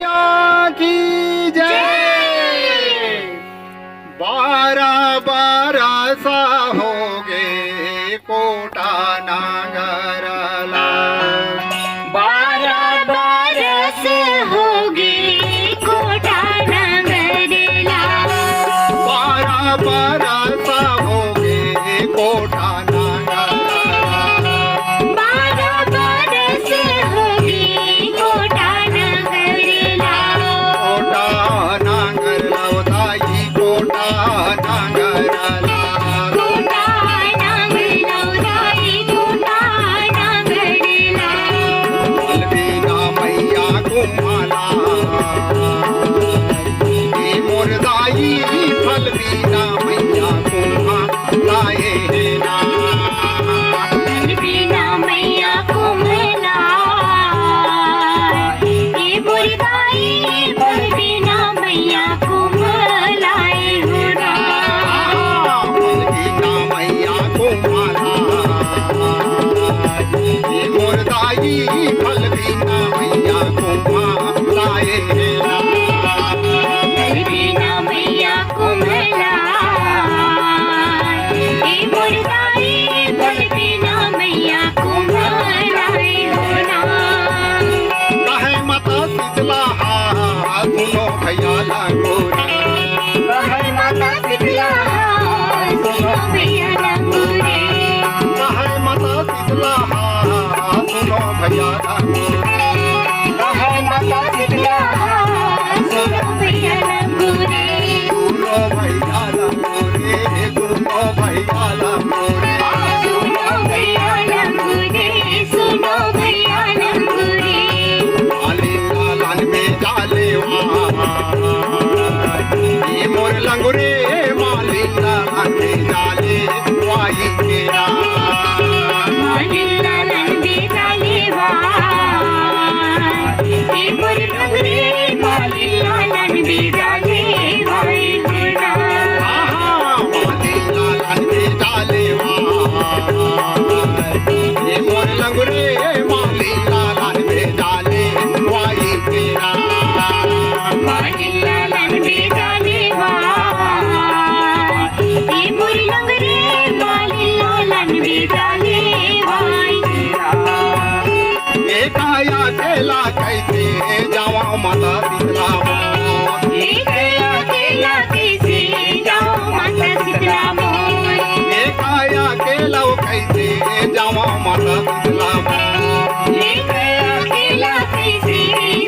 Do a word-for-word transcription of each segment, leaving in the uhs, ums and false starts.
की जय। बारह बरस होगे कोटा नांगर ला। बारह बरस होगे कोटा नांगर ला। बारह बरस होगे कोटा नांगर ला। बारह बरस होगे कोटा नांगर ला। कोटा नांगर ला ओ दाई, कोटा नांगर ला। कोटा नांगर ला ओ दाई, कोटा नांगर ला। फल बिना मईया कुम्हला, ए मोर दाई, फल बिना मईया कुम्हला ए ना। फल बिना मईया कुम्हला, ए मोर दाई, फल बिना मईया कुम्हला ए हो ना। फल बिना मईया कुम्हला, ए मोर दाई, फल बिना मईया कुम्हला ए ना। फल बिना मईया कुम्हला, ए मोर दाई, फल बिना मईया कुम्हला ए हो ना। कहे माता शीतला हा, सुनो भईया लंगोरे। कहे माता शीतला हा, सुनो भईया लंगोरे। कहे माता शीतला हा, सुनो भईया लंगोरे। कहे माता शीतला हा, सुनो भईया लंगोरे। सुनो भईया लंगोरे, सुनो भईया लंगोरे। सुनो भईया लंगोरे, सुनो भईया लंगोरे। माली लालन में जाले वा, ए मोर लंगोरे, माली लालन में जाले वाई के ना। माली लालन में जाले वा, ए मोर लंगोरे, माली लालन में जाले वाई के ना। आहा, माली लालन में जाले वा, ए मोर लंगोरे, माली लालन में जाले वाई के ना। माली लालन में जाले वा, ए मोर लंगोरे, माली लालन में जाले वाई के ना। एका अकेला कइसे जावंव माता शीतला मोर। एका अकेला कइसे जावंव माता शीतला मोर। एका अकेला कइसे जावंव माता शीतला मोर। एका अकेला कइसे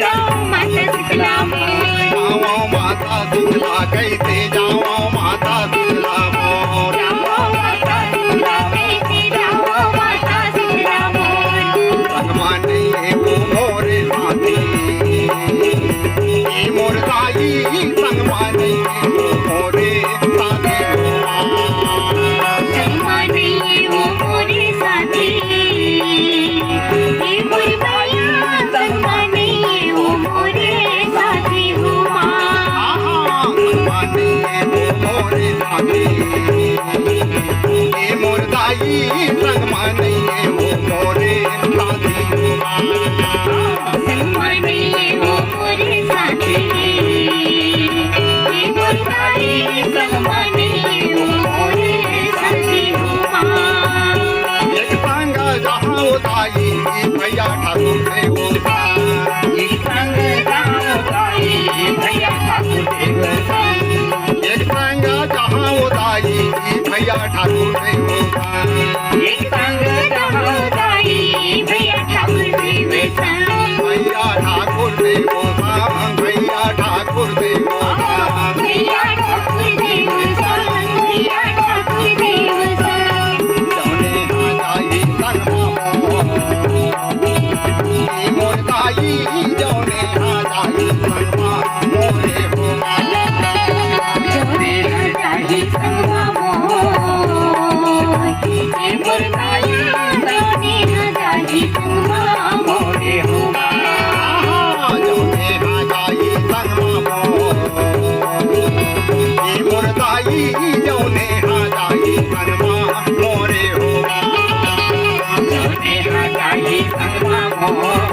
जावंव माता शीतला मोर। जावंव माता शीतला कइसे जावंव माता शीतला मोर। जावंव माता शीतला कइसे जावंव माता शीतला मोर। संग मा नइये ओ मोरे साथी, ए मोर दाई, संग मा नइये ओ मोरे साथी। संग मा नइये ओ मोरे साथी, ए मोर भईया, संग मा नइये ओ मोरे साथी हो माँ। आहा, संग मा नइये ओ मोरे साथी, ए मोर दाई, संग मा नइये ओ मोरे साथी हो माँ। संग मा नइये ओ मोरे साथी, ए मोर दाई, संग मा नइये ओ मोरे साथी हो माँ। एक संग जाहूं दाई, भईया ठाकुर देव। एक संग जाहूं दाई, भईया ठाकुर देव। एक संग जाहूं दाई, भईया ठाकुर देव। एक संग जाहूं दाई, भईया ठाकुर देव संग। भईया ठाकुर देव संग, भईया ठाकुर देव संग। भईया ठाकुर देव संग, भईया ठाकुर देव संग। जउने हा जाही संग मा मोर। ए मोर दाई, जउने हा जाही संग मा मोरे हो माँ। जउने हा जाही संग मा मोर। ए मोर दाई, जउने हा जाही संग मा मोरे हो माँ। आहा, जउने हा जाही संग मा मोर। ए मोर दाई, जउने हा जाही संग मा मोरे हो माँ। जउने हा जाही संग मा मोर।